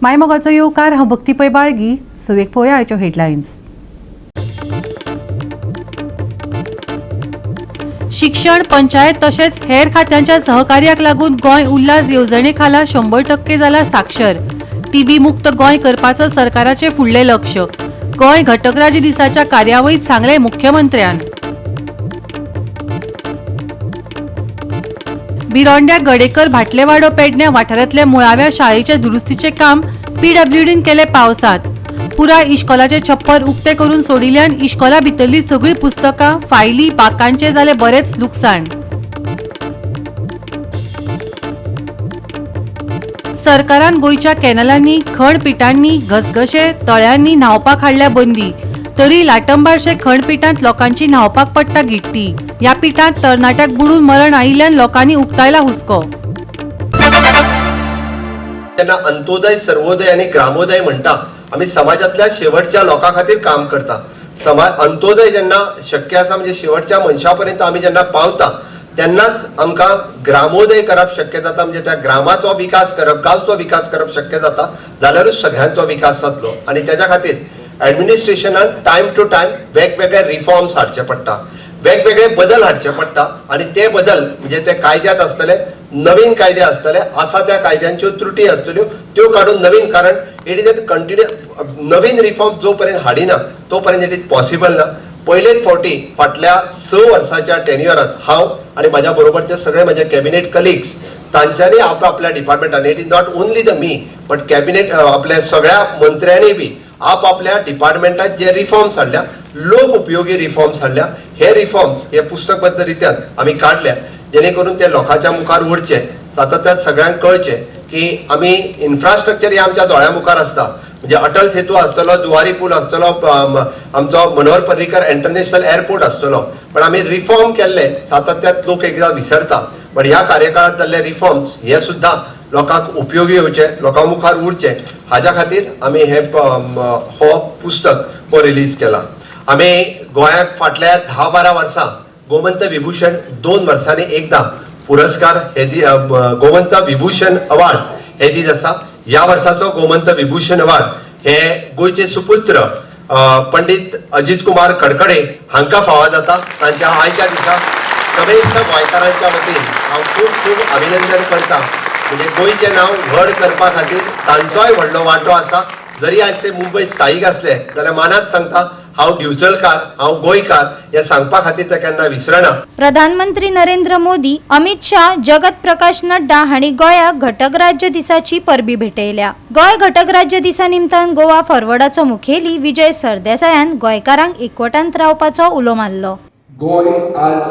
मायमोगाचो येवकार. हांव भक्ती पै बाळगी. सुरवेक पळोवया आयच्यो हेडलायन्स. शिक्षण, पंचायत तशेंच हेर खात्यांच्या सहकार्याक लागून गोंय उल्हास येवजणे खाला 100% जाला साक्षर. टीबी मुक्त गोंय करपाचो सरकाराचें फुडलें लक्ष. गोंय घटकराज्य दिसाच्या कार्यावळीत सांगलें मुख्यमंत्र्यान. भिरोंड्या गडेकर भाटलेवाडो पेडण्या वाठारांतल्या मुळाव्या शाळेच्या दुरुस्तीचें काम पीडब्ल्यूडीन केलें पावसांत. पुराय इश्कोलाचें छप्पर उक्तें करून सोडिल्ल्यान इश्कोला भितरलीं सगळीं पुस्तकां, फायली, बाकांचें जालें बरेंच लुकसाण. सरकारान गोंयच्या कॅनलांनी, खणपिटांनी, घसघशे, तळ्यांनी न्हांवपाक हाडल्या बंदी. तरी लाटंबारशे खणपिटांत लोकांची न्हांवपाक पडटा गिट्टी. ह्या पिटांत तरणाट्याक बुडून मरण आयिल्ल्यान लोकांनी उक्तायला हुस्को. जेन्ना अंत्योदय, सर्वोदय आनी ग्रामोदय म्हणटा, आमी समाजांतल्या शेवटच्या लोकां खातीर काम करता. समाज अंत्योदय जेन्ना शक्य आसा, म्हणजे शेवटच्या मनशा पर्यंत आमी जेन्ना पावता, तेन्नाच आमकां ग्रामोदय करप शक्य जाता. म्हणजे त्या ग्रामाचो विकास करप, गांवचो विकास करप शक्य जाता जाल्यारूच सगळ्यांचो विकास जातलो. आनी तेज्या खातीर एडमिनिस्ट्रेशनान टायम टू टायम वेगवेगळे रिफॉर्म्स हाडचे पडटा, वेगवेगळे बदल हाडचे पडटा. आनी ते बदल म्हणजे ते कायद्यात आसतले, नवीन कायदे आसतले, आसा त्या कायद्यांच्यो त्रुटी आसतल्यो त्यो काडून नवीन, कारण it is a continue. Naveen reform जो पर्यंत हाडिना तो पर्यंत it is possible ना. पयलेच फावटी फाटल्या 6 वर्साच्या टेन्युअरात हांव आनी म्हाज्या बरोबरचे सगळे म्हजे कॅबिनेट कलिग्स, तांच्यांनी आप आपल्या डिपार्टमेंटान, it is not only the me but cabinet, आपल्या सगळ्या मंत्र्यांनी बी आप आपल्या डिपार्टमेंटात जे रिफॉर्म्स हाडल्या, लोक उपयोगी रिफॉर्म्स हाडल्या, हे रिफॉर्म्स हे पुस्तकबद्ध रित्यान आमी काडल्या, जेणे करून ते लोकांच्या मुखार उरचे, सातत्यान सगळ्यांक कळचें की आमी इन्फ्रास्ट्रक्चर हे आमच्या दोळ्या मुखार आसता. म्हणजे अटल सेतू आसतलो, जुवारी पूल आसतलो, आमचो मनोहर पर्रीकर इंटरनॅशनल एअरपोर्ट आसतलो, पण आमी रिफॉर्म केल्ले सातत्यात लोक एकदां विसरता. पण ह्या कार्यकाळात जाल्ले रिफॉर्म्स हे सुद्दां लोकांक उपयोगी येवचे, लोकां मुखार उरचे, हाज्या खातीर आमी हे हो पुस्तक हो रिलीज केला. आमी गोंयांत फाटल्या 10-12 वर्सां गोमंत विभूषण, 2 वर्सांनी एकदां पुरस्कार हे गोमंत विभूषण अवॉर्ड हे दीत आसा. ह्या वर्साचो गोमंत विभूषण अवॉर्ड हे गोंयचे सुपुत्र पंडित अजित कुमार कडकडे हांकां फावो जाता. तांच्या आयच्या दिसा समेस्त गोंयकारांच्या वतीन हांव खूब खूब अभिनंदन करता. म्हणजे गोंयचें नांव व्हड करपा खातीर तांचोय व्हडलो वांटो आसा. जरी आयज ते मुंबय स्थायीक आसले जाल्यार मानात सांगता, हांव दिवचलकार, हांव गोंयकार हें सांगपा खातीर ते केन्ना विसरना. प्रधानमंत्री नरेंद्र मोदी, अमित शाह, जगत प्रकाश नड्डा हांणी गोंयाक घटक राज्य दिसाची परबी भेटयल्या. गोंय घटक राज्य दिसा निमतान गोवा फॉरवर्डाचो मुखेली विजय सरदेसायान गोंयकारांक एकवटांत रावपाचो उलो मारलो. गोंय आज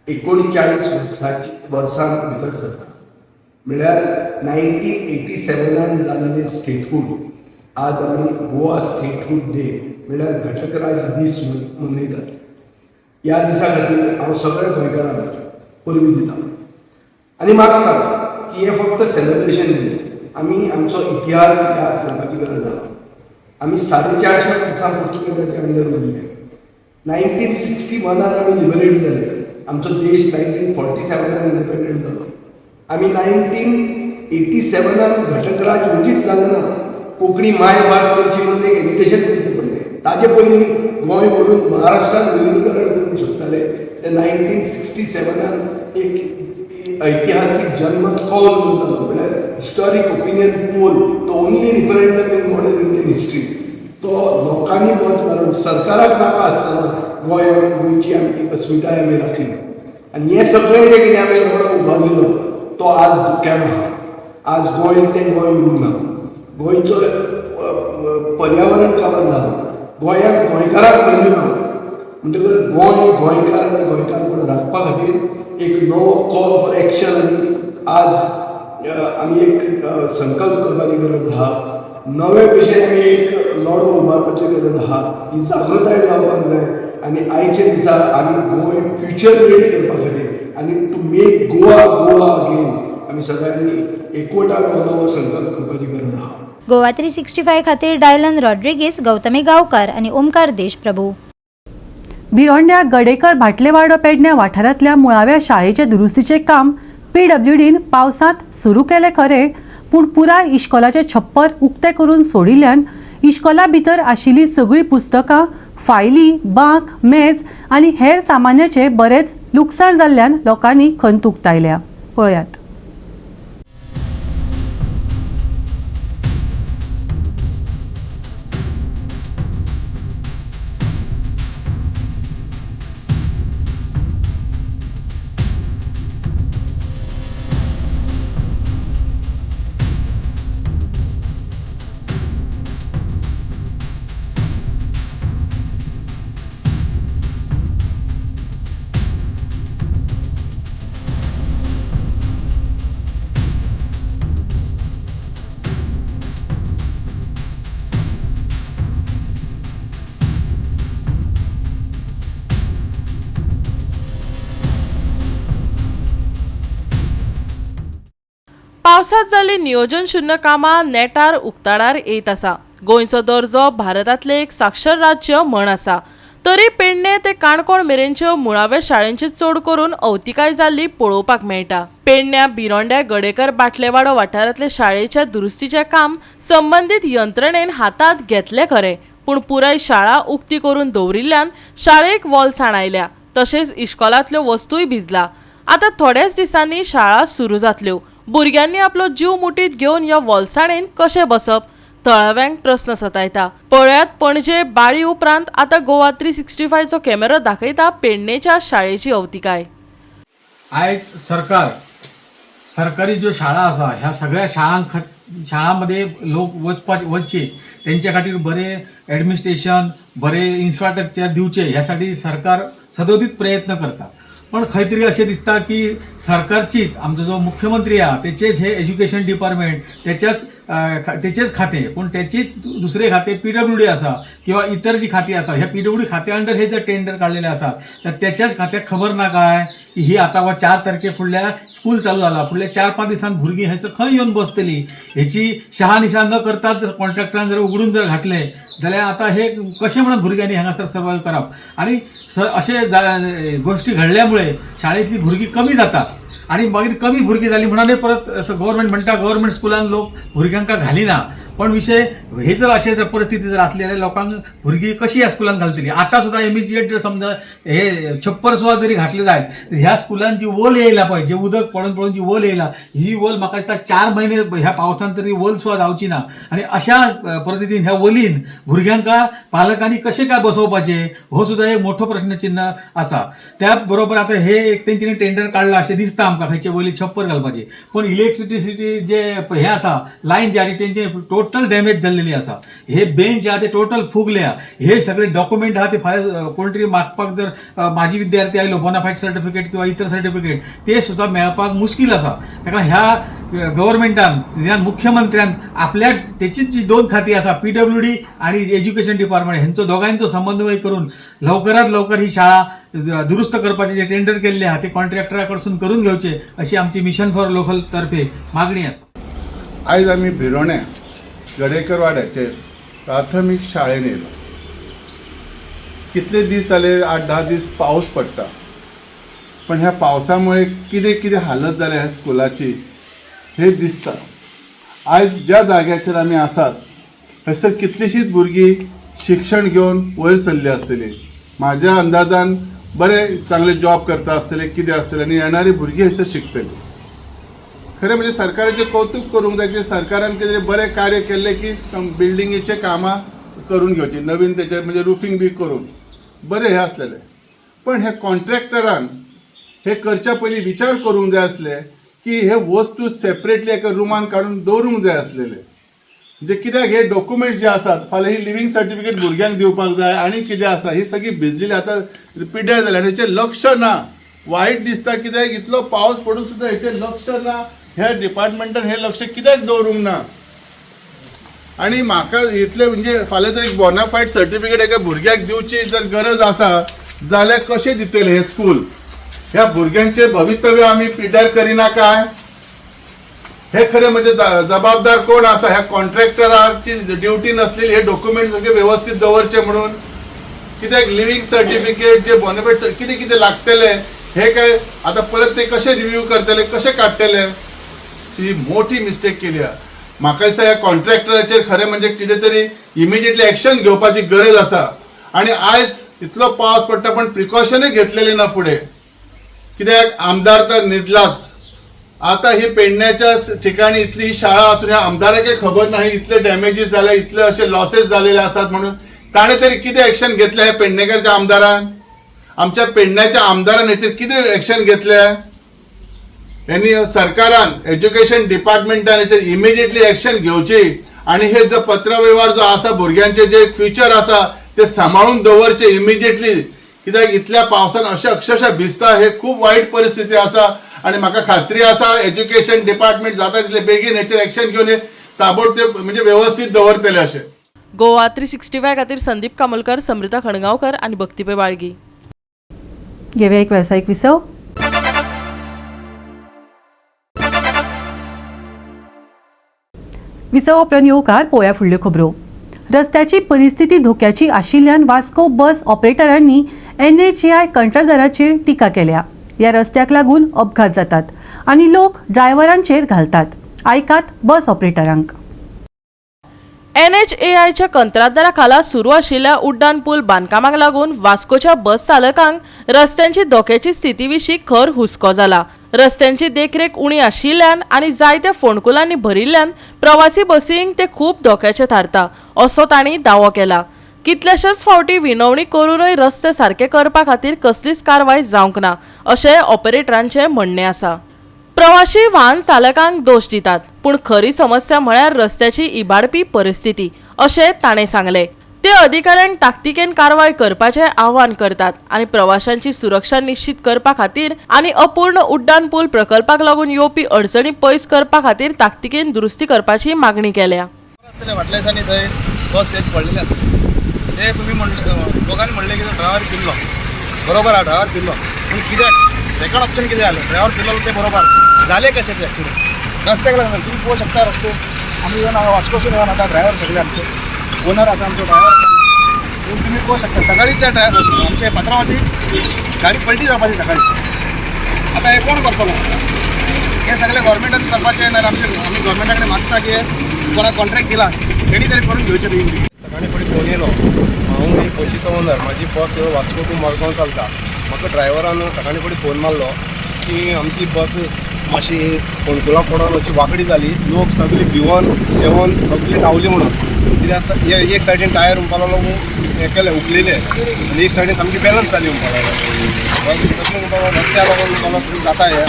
39 वर्साची वर्सां भितर सरता. म्हळ्यार 1987नान जाल्लें स्टेटहूड, आज आमी गोवा स्टेटहूड डे म्हळ्यार घटक राज्य दीस म्हूण मनयतात. ह्या दिसा खातीर हांव सगळ्या गोंयकारांक परबीं दिता आनी मागता की हें फक्त सेलिब्रेशन न्ही, आमी आमचो इतिहास याद करपाची गरज आसा. आमी 450 वर्सां पुर्तुगेजाच्या अंडर उरले. 1961नान आमी लिबरेट जाले. आमचो देश 1947नान इंडिपेंडंट जालो. आमी 1987नान घटक राज्य ओगीच जालें ना. कोंकणी मायभास करची म्हणून एक एजिटेशन करचें पडलें. ताजे पयलीं गोंय व्हरून महाराष्ट्रान विलिनीकरण करूंक सोदताले. ते 1967नान एक ऐतिहासीक जनमत कौल म्हणून जालो, म्हळ्यार historic opinion poll, the only referendum in modern Indian history. तो लोकांनी मत मारून, सरकाराक नाका आसतना गोंयांत गोंयची आमची अस्मिताय आमी राखली. आनी हें सगळें जें कितें आमी लढो उबारलेलो तो आज धोक्यान आहा. आज गोंय तें गोंय उरूंक ना. गोंयचो पर्यावरण काबार जाला. गोंयांत गोंयकाराक व्हॅल्यू ना. म्हणटकच गोंय, गोंयकार आनी गोंयकारपण राखपा खातीर एक नवो कॉल फॉर एक्शन आमी आज आमी एक संकल्प करपाची गरज आहा. नवे भशेन आमी एक लढो उबारपाची गरज आहा. ही जागृताय जावपाक जाय. आनी आयच्या दिसा आमी गोंय फ्युचर रेडी करपा खातीर आनी to make Goa Goa again आमी सगळ्यांनी एकवटान हो नवो संकल्प करपाची गरज आहा. गोवा 365 खातीर डायलन रॉड्रिगीस, गौतमी गांवकार आनी ओमकार देशप्रभू. भिरोंड्या गडेकर भाटलेवाडो पेडण्या वाठारांतल्या मुळाव्या शाळेचे दुरुस्तीचें काम पीडब्ल्यूडीन पावसांत सुरू केलें खरें, पूण पूण पुराय इश्कोलाचें छप्पर उक्तें करून सोडिल्ल्यान इश्कोला भितर आशिल्लीं सगळीं पुस्तकां, फायली, बांक, मेज आनी हेर सामान्याचें बरेंच लुकसाण जाल्ल्यान लोकांनी खंत उक्तायल्या. पळयात. पावसात जाल्ली नियोजन शुन्य कामां नेटार उक्ताडार येत आसा. गोंयचो दर्जो भारतांतलें एक साक्षर राज्य म्हण आसा, तरी पेडणे ते काणकोण मेरेनच्यो मुळाव्या शाळेंची चड करून अवतिकाय जाल्ली पळोवपाक मेळटा. पेडण्या बिरोंड्या गडेकर बाटलेवाडो वाठारांतले शाळेच्या दुरुस्तीचें काम संबंदीत यंत्रणेन हातांत घेतलें खरें, पूण पुराय शाळा उक्ती करून दवरिल्ल्यान शाळेक वोलसाण आयल्या, तशेंच इश्कोलांतल्यो वस्तूय भिजला. आतां थोड्याच दिसांनी शाळा सुरू जातल्यो. भुरग्यांनी आपलो जीव मुठीत घेवन ह्या वोलसाणेन कशें बसप, थळाव्यांक प्रस्न सतायता. पळयात पणजे बाळी उपरांत आतां गोवा 365चो कॅमेरो दाखयता पेडणेच्या शाळेची अवतिकाय. आयज सरकारी ज्यो शाळा आसा ह्या सगळ्या शाळांमध्ये लोक वचचे तेंच्या खातीर बरे एडमिनिस्ट्रेशन, बरे इन्फ्रास्ट्रक्चर दिवचे ह्यासाठी सरकार सदोदित प्रयत्न करता. पण खंय तरी अशें दिसता की सरकारचीच, आमचो जो मुख्यमंत्री आहा तेचेच हे एज्युकेशन डिपार्टमेंट तेचेच खाते, पूण तेचीच दुसरे खाते PWD आसा किंवा इतर जी खाती आसा, ह्या PWD खात्या अंडर हे जर टेंडर काडलेले आसा तर त्याच्याच खात्याक खबर ना काय की ही आतां वा 4 तारखे फुडल्या स्कूल चालू जाला, फुडल्या 4-5 दिसान भुरगीं हयसर खंय येवन बसतली हेची शहानिशा न करता जर कॉन्ट्रॅक्टरान जर उगडून जर घातले जाल्यार आतां हे कशें म्हणून भुरग्यांनी हांगासर सर्वायव करप. आनी अशे गोश्टी घडल्यामुळे शाळेंतली भुरगीं कमी जातात आनी मागीर कमी भुरगीं जाली म्हणून परत गव्हर्मेंट म्हणटा गव्हर्मेंट स्कुलान लोक भुरग्यांक घालिना. पण विशय हे जर अशें जर परिस्थिती जर आसली जाल्यार लोकांक भुरगीं कशी ह्या स्कुलान घालतली. आतां सुद्दां इमिजिएट जर समजा हे छप्पर सुद्दां जरी घातले जायत तर ह्या स्कुलान जी वल येयला पळय, जे उदक पडून पडून जी वल येयला, ही वल म्हाका दिसता 4 महिने ह्या पावसान तरी वल सुद्दां जावची ना. आनी अशा परिस्थितीन ह्या वलीन भुरग्यांक पालकांनी कशें काय बसोवपाचें हो सुद्दां एक मोठो प्रश्नचिन्ह आसा. त्या बरोबर आतां हे एक तेंच्यांनी टेंडर काडलां अशें दिसता आमकां खंयचे वयली छप्पर घालपाचें, पूण इलेक्ट्रिसिटी जे हे आसा लायन जे आसा तेंचे टोटल डॅमेज जाल्लेली आसा. हे बेंच आहा ते टोटल फुगल्या, हे सगळे डॉक्युमेंट आहा ते फाल्यां कोण तरी मागपाक जर माजी विद्यार्थी आयलो बोनाफायड सर्टिफिकेट किंवा इतर सर्टिफिकेट ते सुद्दां मेळपाक मुश्कील आसा. ताका ह्या गव्हर्मेंटान, ह्या मुख्यमंत्र्यान आपल्या तेचीच जी 2 खाती आसा PWD आणि एज्युकेशन डिपार्टमेंट हेंचो दोगांचो समन्वय करून लवकरात लवकर ही शाळा दुरुस्त करपाचे जे टेंडर केल्ले आहा ते कॉन्ट्रॅक्टरा कडसून करून घेवचे अशी आमची मिशन फॉर लोकल तर्फे मागणी आसा. आयज आमी भिरोणे गडेकर वाड्याचे प्राथमीक शाळेन येयला. कितले दीस जाले, 8-10 दीस पावस पडटा, पण ह्या पावसामुळे कितें कितें हालत जाल्या ह्या स्कुलाची हे दिसता. आयज ज्या जाग्याचेर आमी आसात थंयसर कितलींशींच भुरगीं शिक्षण घेवन वयर सरली आसतली. म्हाज्या अंदाजान बरे चांगले जॉब करता आसतले, कितें आसतलें आनी येणारी भुरगीं हयसर शिकतली. खरें म्हणजे सरकाराचें कौतूक करूंक जाय की सरकारान कितें बरें कार्य केल्लें की बिल्डिंगेचें कामां करून घेवचीं, नवीन तेचें म्हणजे रुफींग बी करून बरें हें आसलेलें. पण हे कॉन्ट्रॅक्टरान हे करच्या पयलीं विचार करूंक जाय आसले की हे वस्तू सेपरेटली एका रुमान काडून दवरूंक जाय आसलेले. म्हणजे कित्याक हे डॉक्युमेंट्स जे आसात फाल्यां ही लिवींग सर्टिफिकेट भुरग्यांक दिवपाक जाय आनी कितें आसा ही सगळी भिजलेली आतां पिड्ड्यार जाल्या आनी हेचें लक्ष ना. वायट दिसता कित्याक इतलो पावस पडून सुद्दां हेचें लक्ष ना, ह्या डिपार्टमेंटान हें लक्ष कित्याक दवरूंक ना. आनी म्हाका इतलें म्हणजे फाल्यां जर एक बोनाफायड सर्टिफिकेट एका भुरग्याक दिवची जर गरज आसा जाल्यार कशें दितलें हें स्कूल? ह्या भुरग्यांचें भवितव्य आमी पिड्ड्यार करिना काय? हे खरें म्हणजे जबाबदार कोण आसा? ह्या कॉन्ट्रॅक्टराची ड्युटी नासलेली हे डॉक्युमेंट सगळे वेवस्थीत दवरचे म्हणून. कित्याक लिवींग सर्टिफिकेट जे बोनाफायड कितें कितें लागतलें हे काय आतां परत ते कशें रिव्यू करतले, कशें काडटले? ही मोठी मिस्टेक केली आहा. म्हाका दिसता ह्या कॉन्ट्रॅक्टराचेर खरें म्हणजे कितें तरी इमिजिएटली एक्शन घेवपाची गरज आसा. आनी आयज इतलो पावस पडटा पण प्रिकॉशनूय घेतलेली ना फुडें, कित्याक आमदार तर न्हिदलाच. आता ही पेडण्याच्या ठिकाणी इतली ही शाळा असून ह्या आमदाराकय खबर नाही इतले डॅमेजीस जाले, इतले असे लॉसेस झालेले आसात म्हणून ताणें तरी कितें एक्शन घेतलें ह्या पेडणेकरच्या आमदारान? आमच्या पेडण्याच्या आमदारान हेचेर कितें एक्शन घेतलें? यांनी सरकारान एज्युकेशन डिपार्टमेंटान हेचेर इमिजिएटली एक्शन घेवची आनी हे जो पत्रवेव्हार जो आसा भुरग्यांचे जे फ्युचर आसा ते सांबाळून दवरचे इमिजिएटली, कित्याक इतल्या पावसान अशें अक्षरशः भिजता, हे खूब वायट परिस्थिती आसा. आनी म्हाका खात्री आसा एज्युकेशन डिपार्टमेंट जाता तितले बेगीन हेचेर एक्शन घेवन हे ताबडतोब म्हणजे व्यवस्थीत दवरतले अशें. गोवा 365 खातीर संदीप कामोलकर, समृता खणगांवकर आनी भक्तिपे बाळगी. घेवया एक वेवसायीक विसव. विसव उपरांत येवकार पळोवया फुडल्यो खबरो. रस्त्याची परिस्थिती धोक्याची आशिल्ल्यान वास्को बस ऑपरेटरांनी एनएचएआय कंत्राटदाराचेर टिका केल्या. ह्या रस्त्याक लागून अपघात जातात आनी लोक ड्रायव्हरांचेर घालतात. आयकात बस ऑपरेटरांक. एनएचएआयच्या कंत्राटदारा खाला सुरू आशिल्ल्या उड्डाण पूल बांदकामाक लागून वास्कोच्या बस चालकांक रस्त्यांची धोक्याची स्थिती विशीं खर हुस्को जाला. रस्त्यांची देखरेख उणी आशिल्ल्यान आनी जायत्या फोंडकुलांनी भरिल्ल्यान प्रवासी बसींक ते खूब धोक्याचे थारता असो तांणी दावो केला. कितल्याशाच फावटी विनवणी करूनय रस्ते सारके करपा खातीर कसलीच कारवाय जावंक ना अशें ऑपरेटरांचें म्हणणें आसा. प्रवाशी वाहन चालकांक दोश दितात पूण खरी समस्या म्हळ्यार रस्त्याची इबाडपी परिस्थिती अशें ताणें सांगलें. ते अधिकाऱ्यांक ताकतिकेन कारवाय करपाचें आव्हान करतात आनी प्रवाशांची सुरक्षा निश्चित करपा खातीर आनी अपूर्ण उड्डाण पूल प्रकल्पाक लागून येवपी अडचणी पयस करपा खातीर ताकतिकेन दुरुस्ती करपाची मागणी केल्या. फाटल्या दिसांनी थंय बस एक पडलेली आसली, ते तुमी म्हणले लोकांनी म्हणलें की ड्रायव्हर पिल्लो, बरोबर आहा ड्रायव्हर पिल्लो, पूण कित्याक सेकंड ऑप्शन कितें जालें? ड्रायव्हर पिल्लो तें बरोबर जालें कशें तें एक्सिडंट रस्त्याक लागून तुमी पळोवंक शकता. रस्ते आमी येवन हांगा वास्कोसून येवन आतां ड्रायव्हर सगळे आमचे ओनर आसा, आमचो ड्रायव्हर आसा, पूण तुमी पळोवंक शकता सकाळीच त्या ड्रायव्हर आमचे पात्रांवाची गाडी पलटी जावपाची सकाळी. आतां हें कोण करतलो? हें सगळें गव्हर्मेंटान करपाचें ना आमचे आमी गव्हर्मेंटा कडेन मागता की कोणाक कॉन्ट्रॅक्ट दिला तेणी तरी करून घेवचें बेगीन. सकाळीं फुडें फोन येयलो, हांव एक बशीचो ओनर, म्हाजी बस वास्को टू मडगांव चलता. म्हाका ड्रायव्हरान सकाळीं फुडें फोन मारलो की आमची बस मातशी फोंडकुलां पडोन अशी वांकडी जाली, लोक सगळी भिवन जेवन सगळी धांवली म्हणून. कित्याक एक सायडीन टायर म्हणपा लागलो हें केलें उखलिलें आनी एक सायडीन सामकी बॅलन्स जाली म्हणपा लागलो, मागीर सगळें म्हणपा लागलो रस्त्या लागून म्हणपा लागलो सगळें जाता हें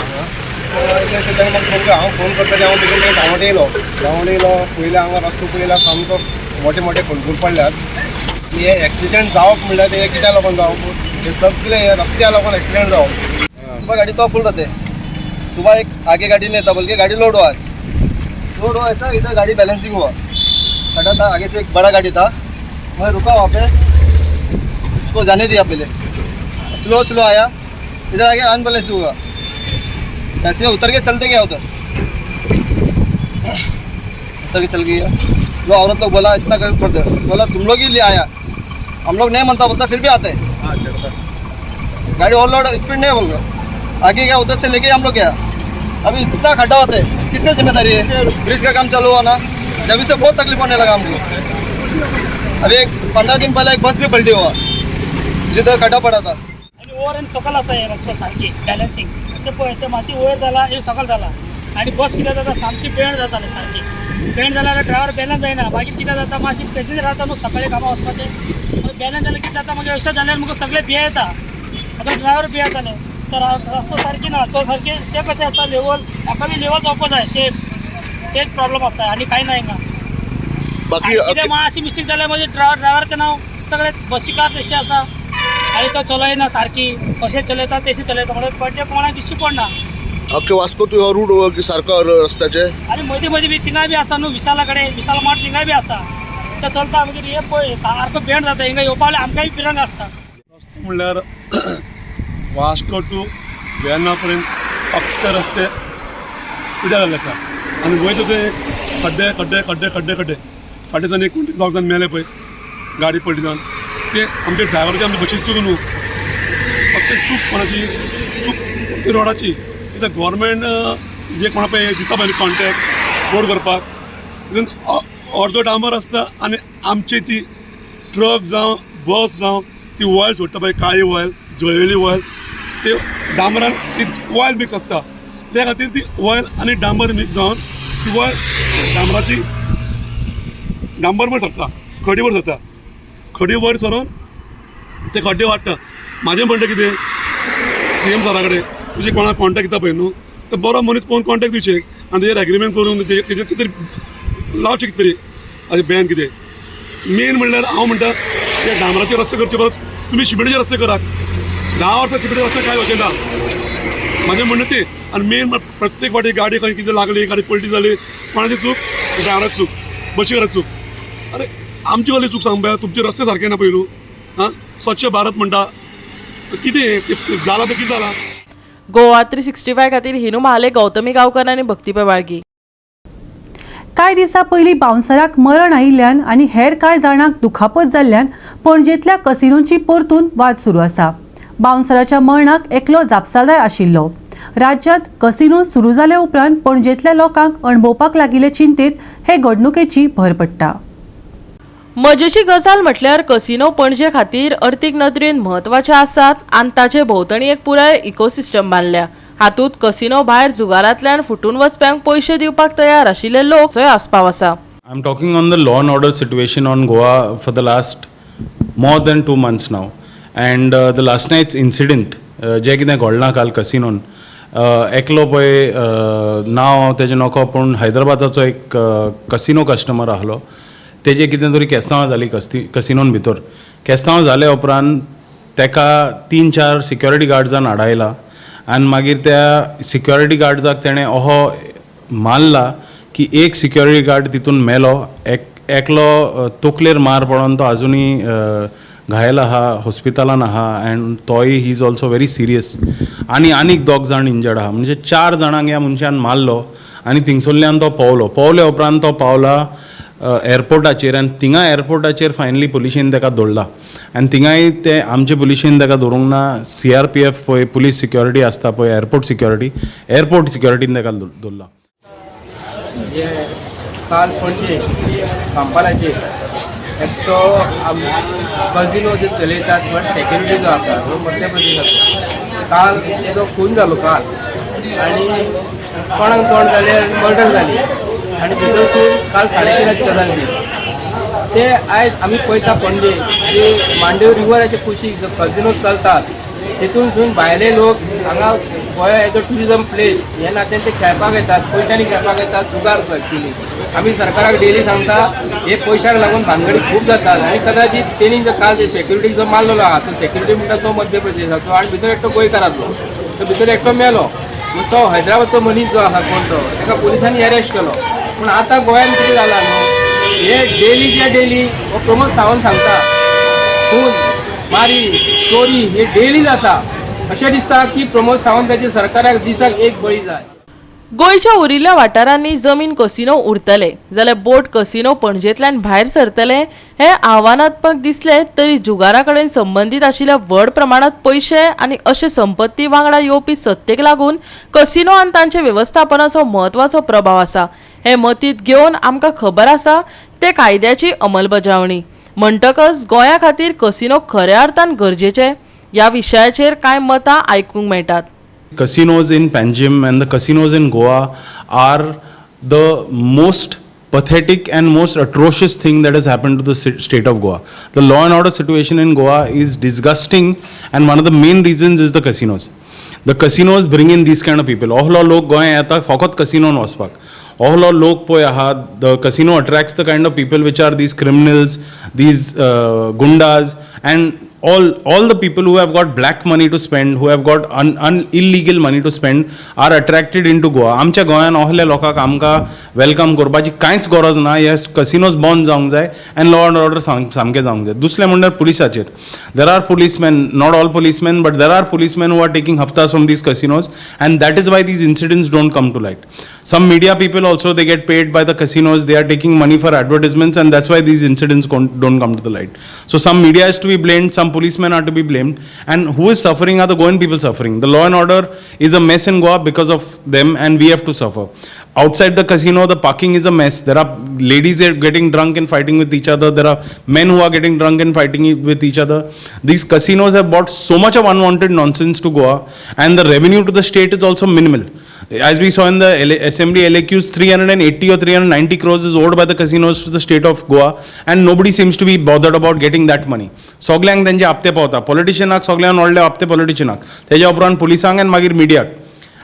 हांगा अशें अशें. ताणें म्हाका फोन केलो, हांव फोन करता हांव बेगीन बेगीन धांवट येयलो, धांवट येयलो पयलें हांगा रस्तो पळयला सामको मोठे मोठे फोंडकूल पडल्यात. आनी हे एक्सिडंट जावप म्हणल्यार ते कित्याक लागून जावप? हे सगळे हे रस्त्या लागून एक्सिडंट जावप. सुबह गाड़ी तो फुल रहते, सुबह एक आगे गाड़ी नहीं था बल्कि गाड़ी लोड हुआ, आज लोड हुआ ऐसा इधर गाड़ी बैलेंसिंग हुआ, खड़ा था आगे से एक बड़ा गाड़ी था, मैं रुका वहाँ पे, उसको जाने दिया पहले, स्लो स्लो आया, इधर आगे अनबैलेंस हुआ, ऐसे उतर के चलते गया, उधर उतर के चल गया. लो औरत लोग बोला इतना कर दे, बोला तुम लोग ही ले आया, हम लोग नहीं मनता बोलता फिर भी आते हैं, गाड़ी ओवरलोड स्पीड नहीं बोल रहा, आगे गया उधर से लेके हम लोग गया. अभी इतना खड्डा होता है किसका जिम्मेदारी है? ब्रिज का काम चालू हुआ ना जब से बहुत तकलीफ होने लगा हमको. अभी एक 15 दिन पहले एक बस भी पलटी हुआ जिधर खड्डा पड़ा था. आनी वयर आनी सकयल आसा हे रस्तो सारकी बॅलन्सींग, ते पळय ते माती वयर जाला हे सकयल जाला आनी बस कितें जाता सामकी बेंड जाताले, सारकी बेंड जाल्यार ड्रायव्हर बॅलन्स जायना, मागीर कितें जाता मातशी पॅसेंजर रावता न्हू सकाळी कामां वचपाचें, मागीर बॅलन्स जाल्यार कितें जाता मागीर अशें जाल्यार म्हाका सगळे भियेता, आतां ड्रायव्हर भियेताले. तर रस्तो सारकी ना तो सारके ते कशें आसा लेवल ताका बी लेवल जावपा जाय सेम, तेच प्रॉब्लम आसा आनी कांय ना हिंगा. बाकी कितें मातशी मिस्टेक जाल्यार मागीर ड्रायव्हराचें नांव सगळे बसीकार तशें आसा आनी तो चलयना सारकी, कशें चलयता तशें चलयता म्हणल्यार पडटे कोणाक दिश्टी पडना. अख्खे वास्को तू हो रूट सारको रस्त्याचे आनी मदीं मदीं बी थिंगाय बी आसा न्हू विशाला कडेन, विशाल मार्ट थिंगाय बी आसा, ते चलता मागीर हे पळय सारको बेंड जाता, हिंगा येवपा जाल्यार आमकांय पिरंग आसता. रस्तो म्हणल्यार वास्को टू वेर्ना पर्यंत फक्त रस्ते पिड्यार जाल्ले आसा आनी वयता थंय खड्डे खड्डे खड्डे खड्डे खड्डे. फाटल्या दिसांनी एक दोग जाण मेले पळय गाडी पडली जावन, ते आमचे ड्रायव्हराची आमची बशी चूक न्हू, फक्त चूक कोणाची, चूक रोडाची. कित्याक गव्हर्मेंट जे कोणा पळय दिता पळय कॉन्ट्रॅक्ट रोड करपाक, तितून अर्दो डांबर आसता आनी आमची ती ट्रक जावं बस जावं ती ऑयल सोडटा पळय, काळी ऑयल, जळयली ऑयल, ते डांबरान ती ऑयल मिक्स आसता. त्या खातीर ती ऑयल आनी डांबर मिक्स जावन ती ऑयल डांबराची डांबर वयर सरता, खडी वयर सरता, खडी वयर सरून ते खड्डे वाडटा. म्हाजें म्हणणें कितें सीएम सरा कडेन, तुजे कोणाक कॉन्टेक्ट दिता पळय न्हू, तर बरो मनीस पळोवन कॉन्टेक्ट दिवचे आनी तेजेर एग्रीमेंट करून तेजेर कितें तरी लावचें, कितें तरी आतां बँक कितें. मेन म्हणल्यार हांव म्हणटा ते डांबराचे रस्ते करचे परस तुमी शिमेटाचे रस्ते करात. 10 वर्सां शिमेटाचे रस्ते कांय जावचे ना, म्हाजें म्हणणें तें. आनी मेन प्रत्येक फावटी गाडी खंय कितें लागली, गाडी पलटी जाली, कोणाची चूक? ड्रायवराची चूक, बशीकाराची चूक. अरे, आमची कसली चूक सांग पळया? तुमचे रस्ते सारके ना पयलू. आं, स्वच्छ भारत म्हणटा, कितें जालां तें कितें जालां? गोवा 365 खातीर हिनू महाले, गौतमी गांवकर आनी भक्ती पेबाळगी. कांय दिसां पयलीं बावन्सराक मरण आयिल्ल्यान आनी हेर कांय जाणांक दुखापत जाल्ल्यान पणजेंतल्या कसिनोंची परतून वाद सुरू आसा. बावन्सराच्या मरणाक एकलो जापसालदार आशिल्लो. राज्यांत कसिनो सुरू जाले उपरांत पणजेंतल्या लोकांक अणभवपाक लागिल्ले चिंतेत हे घडणुकेची भर पडटा. मजेची गजाल म्हटल्यार कसिनो पणजे खातीर अर्थीक नदरेन म्हत्वाचे आसात आनी ताचे भोंवतणी एक पुराय इकोसिस्टम बांदल्या. हातूंत कसिनो भायर जुगारांतल्यान फुटून वचप्यांक पयशे दिवपाक तयार आशिल्ले लोक आस्पाव आसा. I'm talking on the law and order situation on Goa for the last more than 2 months now. And the last night's incident, जें कितें घडलां काल कसिनोन, एकलो पळय, नांव हांव तेजें नकळो, पूण हैदराबादाचो एक कसिनो कस्टमर आहलो. तेजें कितें तरी केस्तांवां जाली कसिनोन भितर. केस्तांव जाले उपरांत तेका तीन चार सिक्युरिटी गार्ड्सान आडायला आनी मागीर त्या सिक्युरिटी गार्ड्साक तेणें अहो मारला की एक सिक्युरिटी गार्ड तितून मेलो. एक एकलो तकलेर मार पडोन तो आजुनूय घायल आहा, हॉस्पिटलान आहा अँड तोय he is also very serious. आनी आनीक दोग जाण इंजर्ड आहा. म्हणजे चार जाणांक ह्या मनशान मारलो आनी थिंगसरल्यान तो पावलो. पावल्या उपरांत तो पावला एअरपोर्टाचेर आनी थिंगा एअरपोर्टाचेर फायनली पुलिशेन ताका धरला आनी थिंगाय ते आमचे पुलिशेन ताका धरूंक ना. सीआरपीएफ पळय पुलीस सिक्युरिटी आसता पळय, एअरपोर्ट सिक्युरिटी, एअरपोर्ट सिक्युरिटीन ताका धरला. हे काल पणजे कांपालाचेर एकटो कजिनो जे चलयतात, बट सेक्युरिटी जो आसा तो मध्य प्रदेशाचो. काल तेजो खून जालो काल आनी कोणाक तोंड जालें, मर्डर जाली आनी भितर काल 3:30ची गजाल ती. ते आयज आमी पळयता, पणजे जे मांडवी रिवराचे कुशीक जो कजिनो चलतात, तितूनसून भायले लोक हांगा Goem as a tourism place हे नात्यान ते खेळपाक येतात, पयशांनी खेळपाक येतात, जुगार केली. आमी सरकाराक डेली सांगता, हे पयशाक लागून भानगडी खूब जातात. आनी कदाचित तेणी जो काल जे सेक्युरिटी जो मारलेलो आहा, तो सेक्युरिटी म्हणटा तो मध्य प्रदेशाचो आनी भितर एकटो गोंयकाराचो. तो भितर एकटो मेलो, मग तो हैदराबादचो मनीस जो आहा कोण तो, ताका पोलिसांनी अरेस्ट केलो. पूण आतां गोंयान कितें जालां न्हू, हे डेली जे डेली हो प्रमोद सावंत सांगता, खून, मारी, चोरी हे डेली जाता. अशें दिसता की प्रमोद सावंताच्या सरकाराक दिसाक एक बळी जाय. गोंयच्या उरिल्ल्या वाठारांनी जमीन कसिनो उरतले जाल्यार बोट कसिनो पणजेंतल्यान भायर सरतले हे आव्हानात्मक दिसले तरी जुगारा कडेन संबंदीत आशिल्ल्या व्हड प्रमाणात पयशे आनी अशे संपत्ती वांगडा येवपी सत्तेक लागून कसिनो आनी तांचे वेवस्थापनाचो म्हत्वाचो प्रभाव आसा हे मतींत घेवन आमकां खबर आसा ते कायद्याची अंमलबजावणी. म्हणटकच गोंया खातीर कसिनो खऱ्या अर्थान गरजेचे? ह्या विशयाचेर कांय मतां आयकूंक मेळटात. Casinos in Panjim and the casinos in Goa are the most pathetic and most atrocious thing that has happened to the state of Goa. The law and order situation in Goa is disgusting, and one of the main reasons is the casinos. The casinos bring in these kind of people. ओहलो लोक गोंय येता फकत कसिनोन वचपाक. ओहलो लोक पळय आहा, the casino attracts the kind of people which are these criminals, these gundas and all the people who have got black money to spend, who have got un, un, illegal money to spend are attracted into Goa. आमच्या गोंयान ओहल्या लोकांक आमकां welcome करपाची कांयच गरज ना. हे casinos बंद जावंक जाय आनी लॉ अँड ऑर्डर सामकें जावंक जाय. दुसरें म्हणल्यार पुलिसाचेर, there are policemen, not all policemen, but there are policemen who are taking haftas from these casinos, and that is why these incidents don't come to light. Some media people also, they get paid by the casinos. They are taking money for advertisements, and that's why these incidents don't come to the light. So some media is to be blamed, some Some policemen are to be blamed. And who is suffering are the Goan people suffering. The law and order is a mess in Goa because of them, and we have to suffer. Outside the casino, the parking is a mess. There are ladies are getting drunk and fighting with each other. There are men who are getting drunk and fighting with each other. These casinos have brought so much of unwanted nonsense to Goa, and the revenue to the state is also minimal. As we saw in the Assembly LAQs, 380 or 390 crores is owed by the casinos to the state of Goa, and nobody seems to be bothered about getting that money. सगल्यांक तेंचे हप्ते पावता, पॉलिटिशियनाक सगल्यांक व्हडले हप्ते पॉलिटिशियनाक, तेज्या उपरांत पुलिसांक आनी मागीर मिडियाक.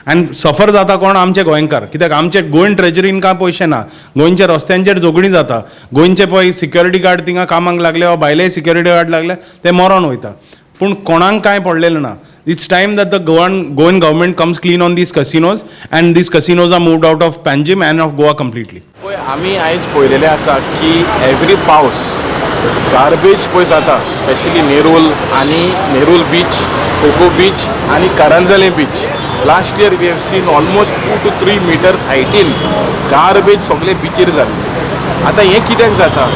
आनी सफर जाता कोण? आमचे गोंयकार. कित्याक आमचे गोंय ट्रेजरीन कांय पयशे ना. गोंयच्या रस्त्यांचेर झगडीं जाता. गोंयचे पळय सिक्युरिटी गार्ड थिंगा कामाक लागले वा भायले सिक्युरिटी गार्ड लागले, ते मरोन वयता, पूण कोणाक कांय पडलेलें ना. It's time that the Goan government comes clean on these casinos and these casinos are moved out of Panjim and of Goa completely. पळय, आमी आयज पळयलेलें आसा की एवरी पावस गार्बेज पळय जाता, स्पेशली नेरूल आनी नेरूल बीच, कोको बीच आनी करंजले beach. Last year we have seen almost 2 to 3 meters हायटीन garbage सगळे बिचीर जाल्ले. आतां हें कित्याक जाता?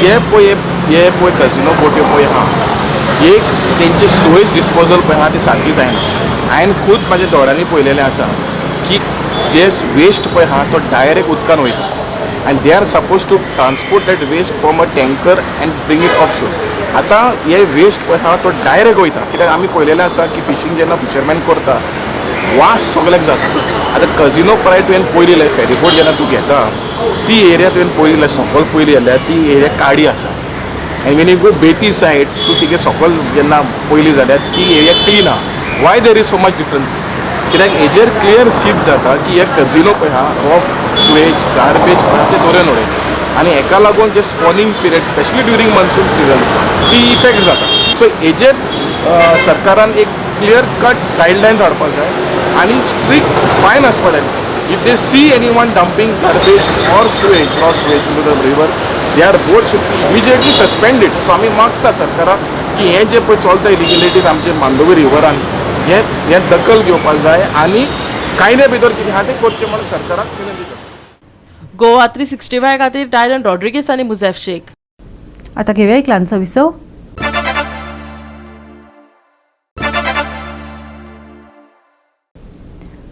जे पळय हे पळय कजिनो बोट्यो पळय आहा, एक तेंचे सुवेज डिस्पोजल पळय आहा, ती सारकी जायना. हांवें खूद म्हाज्या दोळ्यांनी पळयलेलें आसा की जे वेस्ट पळय आहा तो डायरेक्ट उदकान वयता, and they are suppose to transport that waste from a tanker and bring it off shore. आतां हे वेस्ट पळय आहा तो डायरेक्ट वयता, कित्याक आमी पळयलेलें आसा की फिशींग जेन्ना फिशरमॅन करता, वास सगल्याक जाता. आतां कजिनो प्राय तुवें पळयली जाल्यार, फेरीबोट जेन्ना तूं घेता, ती एरिया तुवें पळयली जाल्यार, सकयल पळयली जाल्यार ती एरिया काडी आसा. आनी when you go Betim side, तूं तिगे सकयल जेन्ना पळयली जाल्यार ती एरिया क्लीन आहा. Why there is so much differences? कित्याक हेजेर क्लियर सीद जाता की हे कजिनो पळय आहा, रॉ सुवेज गार्बेज पळय आहा ते दर्यान उडयता आनी हेका लागून जे spawning period, specially during monsoon season, ती इफेक्ट जाता. सो हेजेर सरकारान एक क्लियर कट गायडलायन्स हाडपाक जाय आनी स्ट्रिक्ट फायन आसपा जाय. If they see anyone dumping garbage or sewage, raw sewage into the river, their boat should be immediately suspended. So आमी मागता सरकाराक की हें जें पळय चलता इलिगलिटीज आमचे मांडवी रिवरान, हें हें दखल घेवपाक जाय आनी कायद्या भितर कितें आहा तें करचें म्हणून सरकाराक विनंती करता. गोवा 365 खातीर डायरन रॉड्रिगेस आनी मुझेफ शेख. आता घेऊया एक ल्हानसो विसव.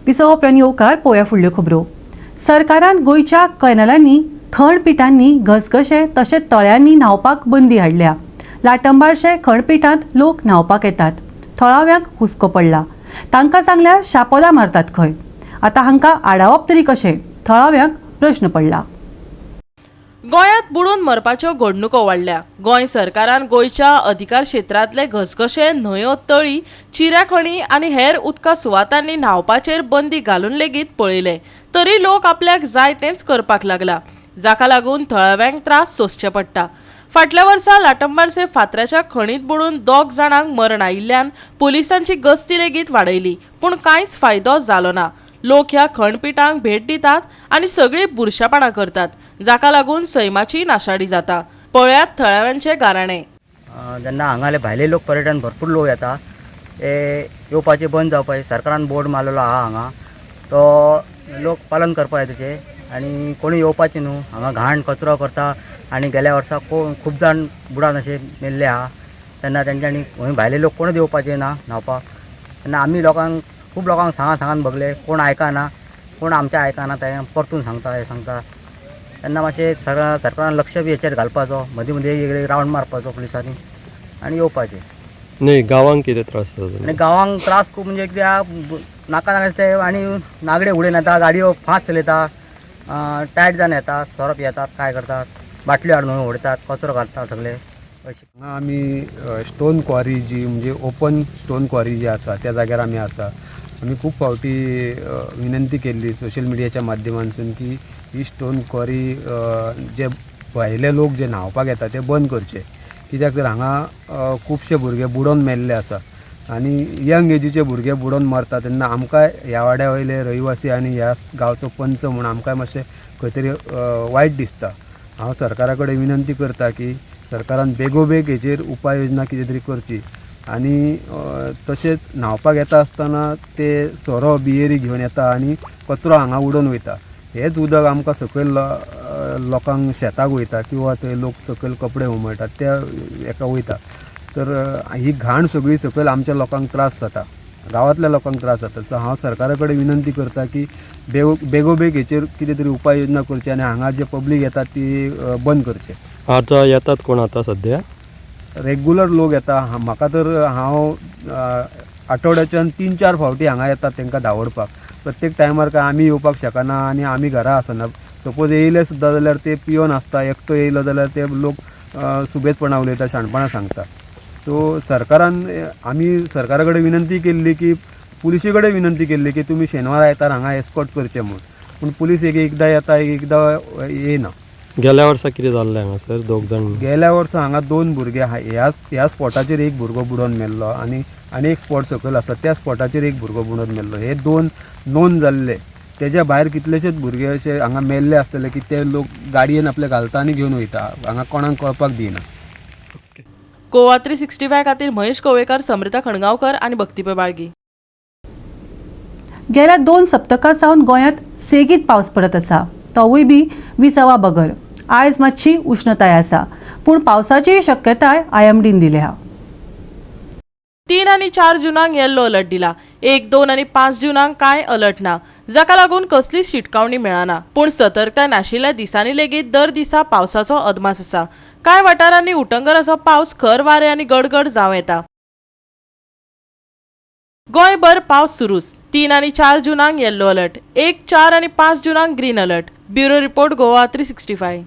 विसव उपरांत येवकार. पळोवया फुडल्यो खबरो. सरकारान गोंयच्या कॅनलांनी, खणपिठांनी, घसघशे तशेंच तळ्यांनी न्हांवपाक बंदी हाडल्या. लाटंबारशे खणपिठांत लोक न्हांवपाक येतात. थळाव्यांक हुस्को पडला. तांकां सांगल्यार शापोलां मारतात खंय. आतां हांकां आडावप तरी कशें, थळाव्यांक प्रश्न पडला. गोंयांत बुडून मरपाच्यो घडणुको वाडल्या. गोंय सरकारान गोंयच्या अधिकार क्षेत्रांतले घसघशे, न्हंयो, तळी, चिऱ्याखणी आनी हेर उदका सुवातांनी न्हांवपाचेर बंदी घालून लेगीत पळयलें तरी लोक आपल्याक जाय तेंच करपाक लागला, जाका लागून थळाव्यांक त्रास सोंसचे पडटा. फाटल्या वर्सा लाटंबारसे फातराच्या खणीत बुडून दोग जाणांक मरण आयिल्ल्यान पुलिसांची गस्ती लेगीत वाडयली, पूण कांयच फायदो जालो ना. लोक ह्या खणपिठांक भेट दितात आनी सगळीं बुरशेपणां करतात, जाका लागून सैमाची नाशाडी जाता. पळयात थळाव्यांचे गाराणे. जेन्ना हांगाले भायले लोक, पर्यटन भरपूर लोक येता, ते येवपाचे बंद जावपाचे. सरकारान बोर्ड मारलेलो आहा हांगा, तो लोक पालन करपाक जाय तेचे आनी कोणी येवपाचे न्हू हांगा. घाण कचरो करता आनी गेल्या वर्सा कोण खूब जाण बुडान अशे मेल्ले आहा. तेन्ना तेंच्यांनी खंय भायले लोक कोणूच येवपाचे ना न्हांवपाक. तेन्ना आमी लोकांक, खूब लोकांक सांगा सांगान बगले, कोण आयकना, कोण आमचें आयकना. ते परतून सांगता, हें सांगता. तेन्ना मातशें सरकारान लक्ष बी हेचेर घालपाचो, मदीं मदीं रावंड मारपाचो पुलिसांनी आनी येवपाचें. न्हय, गांवांक कितें त्रास जाता? आनी गांवांक त्रास खूब, म्हणजे कित्याक नाका नाका ते आनी नागडे उडयन येता, गाडयो फास्ट चलयता, टायट जावन येता, सोरो पियेतात, काय करतात, बाटल्यो हाडून उडयतात, कचरो घालता सगळे अशें. हांगा आमी स्टोन क्वारी जी, म्हणजे ओपन स्टोन क्वारी जी आसा, त्या जाग्यार आमी आसा. आमी खूब फावटी विनंती केल्ली सोशल मिडियाच्या माध्यमांतसून की ही स्टोन क्वारी जे भायले लोक जे न्हांवपाक येता ते बंद करचे, कित्याक तर हांगा खुबशे भुरगे बुडोन मेल्ले आसा आनी यंग एजीचे भुरगे बुडोन मरता. तेन्ना आमकांय ह्या वाड्या वयले रहिवासी आनी ह्या गांवचो पंच म्हूण आमकांय मातशें खंय तरी वायट दिसता. हांव सरकारा कडेन विनंती करता की सरकारान बेगोबेग हेजेर उपाय योजना कितें तरी करची आनी तशेंच न्हांवपाक येता आसतना ते सोरो बियरी घेवन येता आनी कचरो हांगा उडोवन वयता. हेंच उदक आमकां सकयल लोकांक शेताक वयता किंवा थंय लोक सकयल कपडे उमळटात त्या हेका वयता. तर ही घाण सगळी सकयल आमच्या लोकांक त्रास जाता, गांवांतल्या लोकांक त्रास जाता. सो हांव सरकारा कडेन विनंती करता की बेगोबेग हेचेर कितें तरी उपाय योजना करची आनी हांगा जे पब्लीक येतात ती बंद करचे. आतां येतात कोण आतां सद्या? रेगुलर लोक येता. म्हाका तर हांव आठवड्याच्यान 3-4 फावटी हांगा येतात तांकां धांवडपाक. प्रत्येक टायमार काय आमी येवपाक शकना आनी आमी घरा आसना. सपोज येयले सुद्दां जाल्यार ते पियोन आसता, एकटो येयलो जाल्यार ते लोक सुबेजपणा उलयता, शाणपणां सांगता. सो सरकारान आमी सरकारा कडेन विनंती केल्ली की पुलिशी कडेन विनंती केल्ली की तुमी शेनवार आयतार हांगा एस्कॉर्ट करचे म्हूण, पूण पुलीस एक एकदां येता, एक एकदां येयना. गेल्या वर्सा कितें जाल्लें हांगासर? 2 जाण गेल्या वर्सा हांगा 2 भुरगे ह्या स्पॉटाचेर एक भुरगो बुडोवन मेल्लो आनी आनी एक स्पॉट सकयल आसा त्या स्पॉटाचेर एक भुरगो बुडोवन मेल्लो. हे 2 नोंद जाल्ले. तेज्या भायर कितलेशेच भुरगे अशे हांगा मेल्ले आसतले की ते लोक गाडयेन आपले घालता आनी घेवन वयता, हांगा कोणाक कळपाक दिना. गोवा 365 खातीर महेश कोवेकर, समृता खणगांवकर आनी भक्ती बाळगी. गेल्या 2 सप्तकां सावन गोंयांत सेगीत पावस पडत आसा, तोवूय बी विसवा बगर. आयज मातशी उश्णताय आसा, पूण पावसाची शक्यताय आयएमडीन दिल्या. 3 आनी 4 जुनाक येल्लो अलर्ट दिला. 1, 2 आनी 5 जुनाक कांय अलर्ट ना, जाका लागून कसलीच शिटकावणी मेळना. पूण सतर्कताय नाशिल्ल्या दिसांनी लेगीत दर दिसा पावसाचो अदमास आसा. कांय वाठारांनी उटंगर असो पावस, खर वारें आनी गडगड जावं येता. गोंयभर पावस सुरूच. 3 आनी 4 जुनाक येल्लो अलर्ट, 1, 4 आनी 5 जुनाक green alert. Bureau report, Goa 365.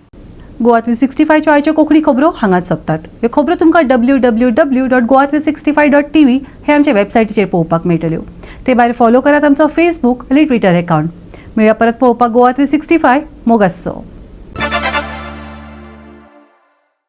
Goa 365च्यो आयच्यो कोंकणी खबरो हांगाच सोंपतात. ह्यो खबरो तुमकां www.goa365.tv हे आमच्या वेबसायटीचेर पळोवपाक मेळटल्यो. ते भायर फॉलो करात आमचो फेसबूक आनी ट्विटर अकाउंट. मेळया परत पळोवपाक गोवा 365. मोग आसचो.